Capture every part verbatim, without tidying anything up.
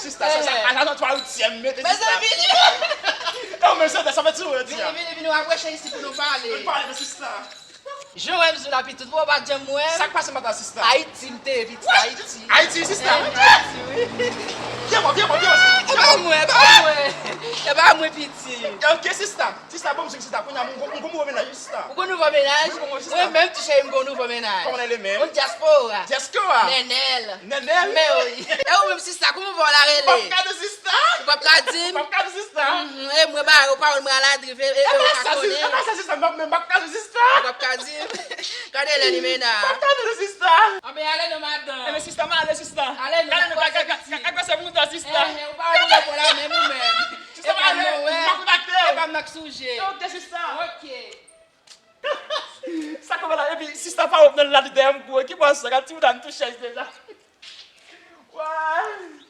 Sista, sa, sa, eh, sa, sa, twa ityèm, mete sista. Mezanmi, li. E w menm, sista, sa fè ti ou, yo di a. Vini, vini, vini, w ap rete isi pou nou pale. Nou pale de sista. Jan w wè m sou lapi tout, ou pa janm wè m. Sa k pase maten, sista? Ayiti, m te vit Ayiti. Ayiti, sista? Eh, Ayiti, wi. Vye mwen, vye mwen, vye mwen. E pa mwen, e pa mwen. E pa mwen, piti. Ok, sista. Sista, bon, m sou sista. Kounye a, m gon, m gon nouvo mennaj, sista. Ou gon nouvo mennaj? Wi, bon, sista. Mwen menm tou, cheri, m gon nouvo mennaj. Kòman l rele menm? Yon dyaspora. Dyaspora? Nènèl. Nènèl? Men wi. E ou menm, sista, kòman w wè w la rele? M p ap ka di, sista. Ou p ap ka di m? M p ap ka di, sista. Mhm, e mwen, ba, ou pawòl mwen aladriv, e, e, e ou pa konnen. E pa sa, sista, m p ap, m p ap ka di, sista. Ou p ap ka di m? Gade lè limena. M p ap ka di, sista. Anben, ale non, madanm. Enben, sista, m ale, sista. Ale non, gade nou, gade, gade, gade, gade, gade, sista. Eh, eh, ou pa wè nou pran la menm ou menm. Sista, m ale, m ap kontakte w. E pa m nan k souje. Ok, sista. Ok. Sa kòman la? Epi sista pa wè nan ladri dèyè m gwo. Ki bò sa? Gad ti bouda m tou chèch deja. Way.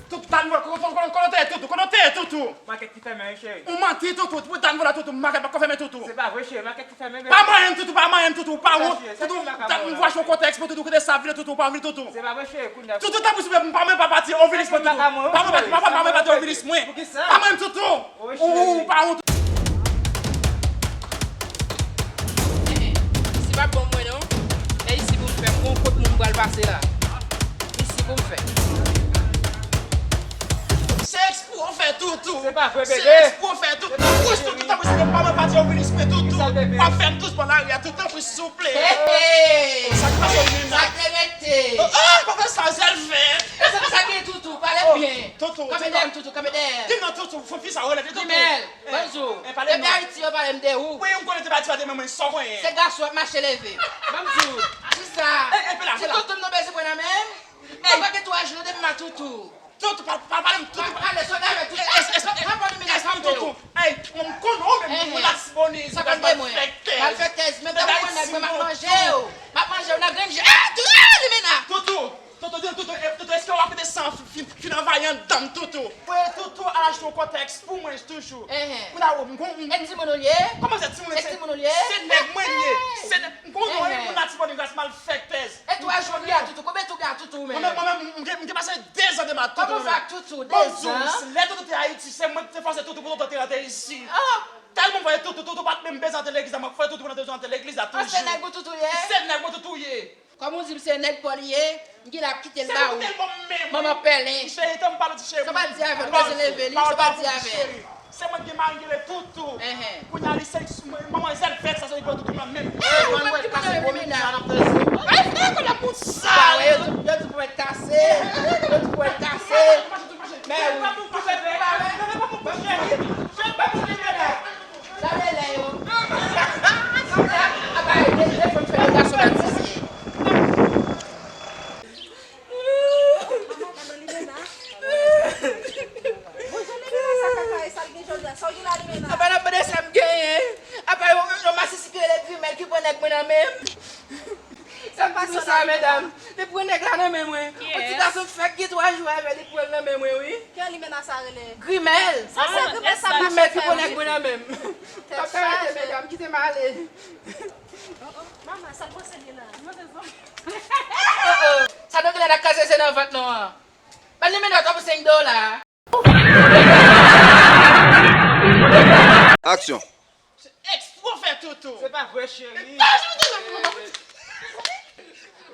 Tout tan vòlè, kote, kote, kote w te ye, Toutou? Kote w te ye, Toutou? Makèt ki fèmen, wi, cheri. Ou manti, Toutou. Tout tan vòlè, Toutou. Makèt pa ko fèmen, Toutou. Se pa vre, cheri. Makèt ki fèmen, men. Pa manyen m, Toutou, pa manyen m, Toutou. Pa wont, Toutou. Dat m vwache yon kontèks pou Toutou, kote sa vle, Toutou, pa vle, Toutou. Se pa vre, cheri, kounye a. Toutou, tanpri, souple, pa menm pa pati, ovilis mwen, Toutou. Pa menm pati, pa menm pati, ovilis mwen. Poukisa? Pa menm, Toutou. Ou, ou, pa wont. Isi pa bon mwen, non. E isi pou m fè, m gon kot moun m pral pase la. Isi pou m fè. Se eksprè w fè, Toutou. Se pa vre, bebe. Se eksprè w fè, Toutou. Tanpri, Toutou, tanpri, souple, pa menm pati, ovilis mwen, Toutou. Kisa, bebe? W ap fè m dous bò lari a, Toutou, tanpri, souple. Hey, hey. Sa k pase, Nina? Sa k te rete? Oh, oh, pa fè sa, Zèlvèt. E sa, sa gen, Toutou, pale byen. Toutou, kanpe dèyè m, Toutou, kanpe dèyè m. Di non, Toutou, fò fi sa, relève, Toutou. Grimèl, bonjou. Depi Ayiti, yo pale m de ou. Wi, m konnen depi Ayiti, pa de mwen, mwen, sa w konyen. Se gason w ap mache leve. Ban m di w, sista, si Toutou m nan bezwen pran nan men m, m pa gen twa jou, depi m a Toutou. Toutou, pa, pa pale m, Toutou. Pa pale, sòt avè Toutou. Nan pale, Toutou. Ey, m konnen w menm, ou Latibonit, ou malfektèz. Malfektèz, menm lè mwen nèg mwen, m ap manje w. M ap manje w nan grenn je. Ah, Toutou, ah, limena. Toutou, Toutou, Toutou, Toutou, èske w ap kite san fin, fin anvayi anndan m, Toutou? Wi, Toutou al achte yon kòtèks pou mwen toujou. Kounye a, m gon, m gon. E timoun ou l ye? Kòman se timoun? E timoun ou l ye? Se nèg mwen l ye. Se nèg, m gon yon moun Latibonit, gras malfektèz. E twa jou m gen a Toutou. Konbyen tan w gen a Toutou ou menm? Mwen menm, mwen menm, m gen, m gen pase dezan de m a Toutou. Kòman w fè ak Toutou? Dezan? Bon, lè Toutou te Ayiti, se mwen ki te fòse Toutou pou Toutou te rantre isi. Tèlman m voye Toutou, Toutou pa t menm bezwen antre legliz la, mwen fè Toutou pou l antre legliz la toujou. Ah, se nèg ou Toutou ye? Se nèg mwen Toutou ye. Kòm ou di m se nèg pa w li ye, m gen lè ap kite l ba ou. Manman pèlen. Cheri, tann m pale w ti cheri. Sa w pa di avè l, ou bezwen leve li, sa w pa di avè l. Se mwen ki gen mari, ki rele Toutou. Kounye a, li se manman Zèlvèt, sa se li pran Toutou nan men m. Ou pa t ki mande limena. Ay, frè, konnen moun sa. Ou pa wè, yo di, yo di pwèt kase. Yo di pwèt kase. Men wi. Gade lè yo. Apa, de, de fanm fè de gason batize. Manman, manman Limena. Bonjou, Limena, sa k ap pase, sa k gen jodi a? Sa w gen la, Limena? Apa, n ap mande sa m genyen. Apa, yon, yon masisi ki rele Grimèl ki pran nèg mwen nan men m. Sa k pase la, Limena? Li pran nèg la nan men mwen. Yon ti gason fèk gen twa jou avè li, pran l nan men mwen, wi. Ki Limena sa rele? Grimèl. Sa se Grimèl sa mache fè, wi. Grimèl ki pran nèg mwen nan men m. Tèt chaje. Medam, kite m ale. Oh, oh. Manman, sa k pase li la? Oh, oh. Sa nou genlè nan kraze se nan vant nou an. Ban li menm twòp senk dola. Aksyon. Se eksprè w fè, Toutou. Se pa vre, cheri.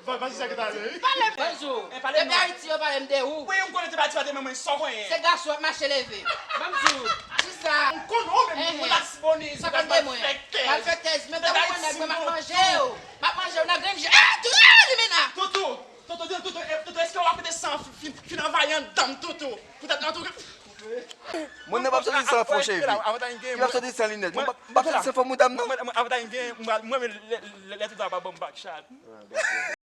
Pale m. Bonjou. Depi Ayiti, yo pale m de ou. Wi, m konnen depi Ayiti, pa de mwen, mwen, sa w konyen. Se gason w ap mache leve. Ban m di w. Sista. M konnen w menm, ou Latibonit, ou malfektèz. Malfektèz, menm lè mwen nèg mwen, m ap manje w. M ap manje w nan grenn je. Ah, Toutou, ah, Limena. Toutou, Toutou, Toutou, Toutou, èske w ap kite san fin, fin anvayi anndan m, Toutou? Poutèt antouka. Moun nan p ap soti san fon, cheri. Li p ap soti san linèt. Moun p ap soti san fon, moun dam nan. Mwen, mwen, avantaj m gen, mwen, mwen, mwen, lè, lè, lè Toutou ap ban m bak chat.